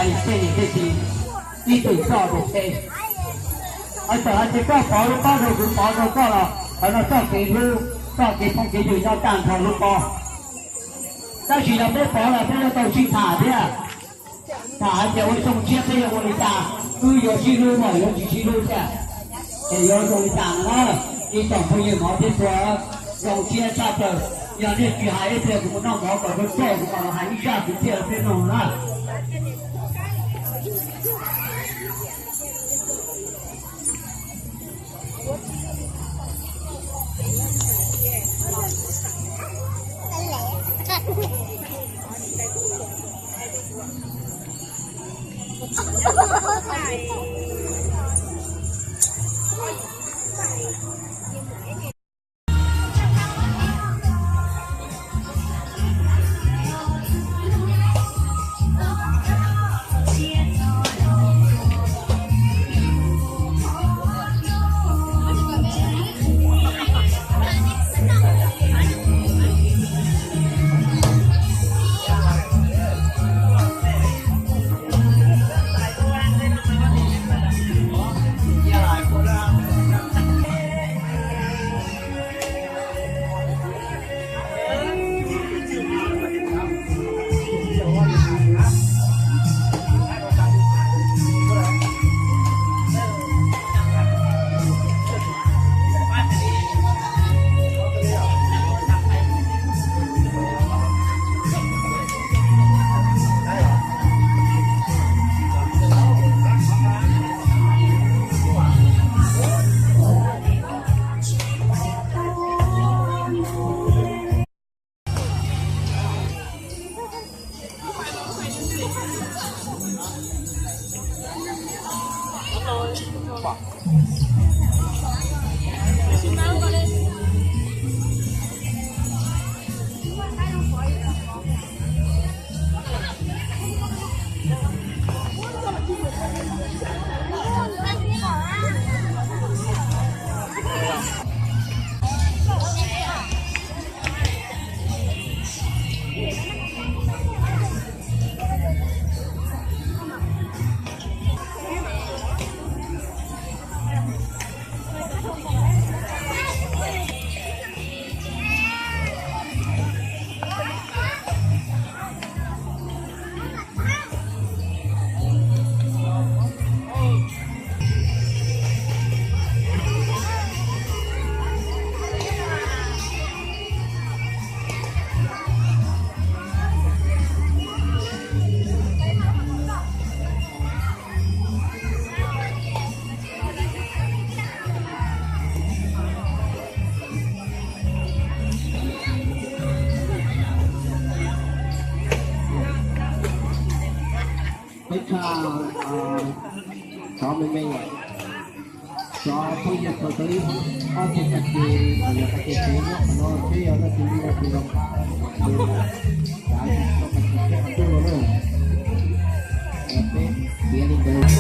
Tej niam tej txiv, ib tug txoj tus te, hais txawm hais tias koj pov lub pob rau kuv, pov rau koj los qhov no txoj kev hlub, txoj kev phooj kev ywg nyob tag nrho lub pob. Tab sis yog peb pov los peb yuav tau sib tham thiab. Tham hais tias ua xyoo tshiab peb yuav ua li cas, wb yuav sib hlub los yuav tsis sib hlub thiab, es yuav zoo li cas no na. Ib tsoom phooj ywg mov thiab txhua, zoo siab tshaj plaws. Yog nej tsis hais ib pliag kuv mus noj mov kom kawg kawg kuv mam los hais ib zaj kwv txhiaj rau peb mloog na. Peb tsa, xov me me, xov phooj ywg tau tau ib ob tug tag kis los yog tag kis tsev nyob qhov no, peb yog leej twg li leej twg los pab, kav tau tag kis thiab tuaj los na. Peb piav li ntawd.